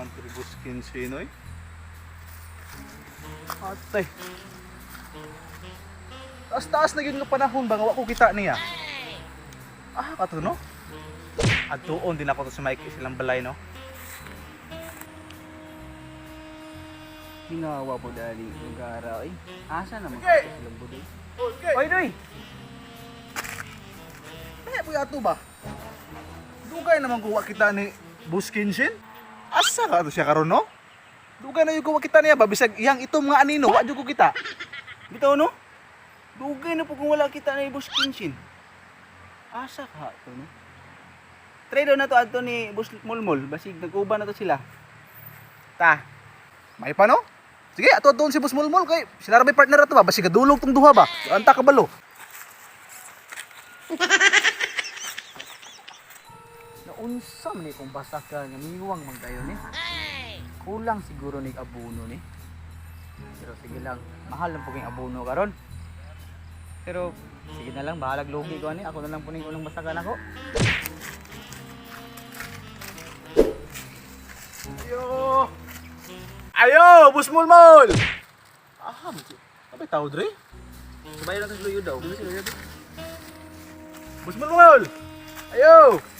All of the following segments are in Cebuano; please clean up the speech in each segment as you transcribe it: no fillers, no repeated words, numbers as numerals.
Man to Boss Kinsey, oy. Atay. Taas-taas na yun nga panahon ba nga wa ko kita niya. Ah, kato no? Adtuon din ako to sa Mike silang balay no. Hingawa po dali lugar ay. Asa naman Sige! ka silang budoy? Okay. Oy, doy. Eh, buya ato ba? Dugay naman ko wa kita ni Boss Kenshin. Asa ka to siya karon no? Dugay na yung ko wa kita niya ba bisag iyang itom nga anino wa jud ko kita. Bitaw no? Dugay na po kung wala kita na Boss Kinshin. Asa ka to no? Try daw na to adto ni Boss Mulmul, basig nag-uban na to sila. Ta. May pa no? Sige, ato doon si Boss Mulmul kay sila ra may partner ato ba basig gadulog tong duha ba. Anta kabalo. Naunsa man ni kung basa ka nga miwang man kayo ni. Kulang siguro ni abono ni. Pero sige lang, mahal lang po kayong abono karon. Pero sige na lang, bahalag lugi ko ani. Ako na lang puning unang basakan ako. Ayo. Ayo, Boss Mulmul. Ah, abay tao dre. Sabay lang sa luyo daw. Boss Mulmul. Ayo.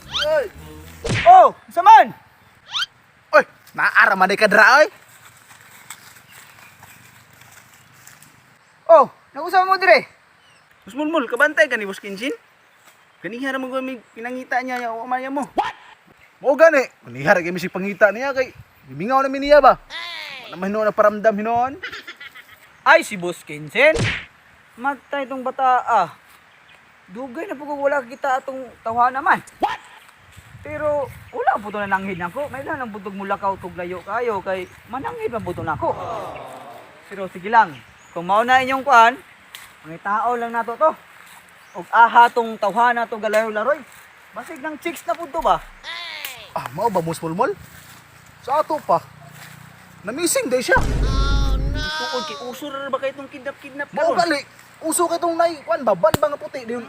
Ay. Oh, saman. Oy, naara man ka dra oy. Oh, nag-usap mo dire. Boss Mulmul, kabantay ka ni Boss Kinshin? Ganiha ra mo kami pinangita niya ya wa man mo. Mao gani, manihar kay mi si pangita niya kay gimingaw na mi niya ba. Wala man hinuon na paramdam hinuon. Ay, si Boss Kinshin. Matay tong bata ah. Dugay na po kung wala kita atong tawa naman. What? Pero wala po to nananghid nako. May lang ang butog mulakaw tug layo kayo kay mananghid man buto nako. Pero sige lang, kung mao na inyong kuan, mga tao lang nato to. Og aha tong tawhana to galayo-laroy. Basig ng chicks na pud to ba? Ah, mao ba Boss Mulmul? Sa ato pa. Namising day siya. Tuod kay uso ra ba kay tong kidnap-kidnap Mao gali, uso kay tong nay kuan ba ban ba nga puti diyon.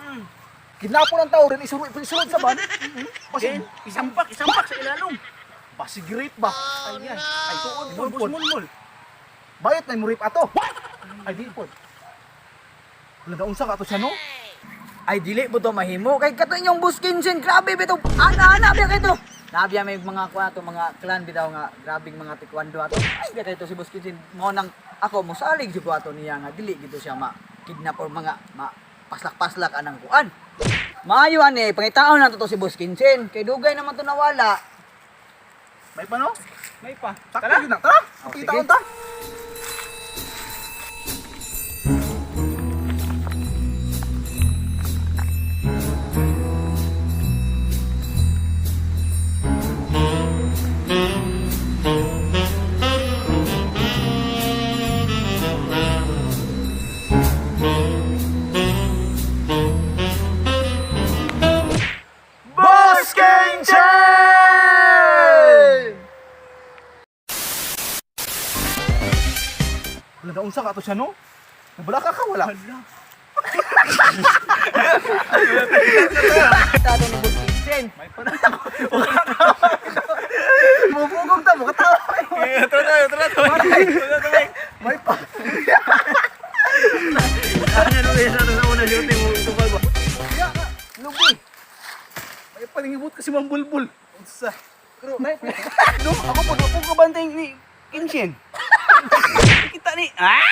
Kidnapo ng tao rin isurod isurod sa ban. Basig Isampak, isampak sa ilalom. basig rape ba? Ayan. Ay tuod po, Mulmul. Boss Mulmul. Bayot na mo rape ato. Ay di pod. Wala na unsa ka ato siya no? Ay dili po to mahimo kay kato inyong Boss Kinshin grabe bitaw ana-ana biya kay to. Nabiya may mga kuan ato mga clan bitaw nga grabing mga taekwondo ato. Ay biya kay to si Boss Kinshin mo nang ako mosalig jud ko ato niya nga dili gito siya ma kidnap or mga ma paslak-paslak anang kuan. Maayo ani pangitaon nato to si Boss Kinshin kay dugay naman to nawala. May pa no? May pa. Takto yun na. Tara, Oh, kita sige. ta. Boss Kenshin! Wala na unsa ka ato siya no? Nabala ka ka wala. Tato ni Boss Kinshin. May pa na Mubugog ta mo katawa. Tara tayo, tara tayo. May pa. Ano sa una shooting mo ito ba? Lugi. May paningibot kasi mang bulbul. Unsa? Pero may No, ako po, ako ko bantay ni Kinshin. Kita ni. Ah!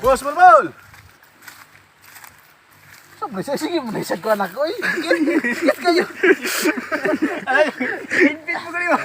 Boss Bulbul. Sa mo siya sige mo na siya ko anak ko. Oy, git kayo. Inpit mo kanimo.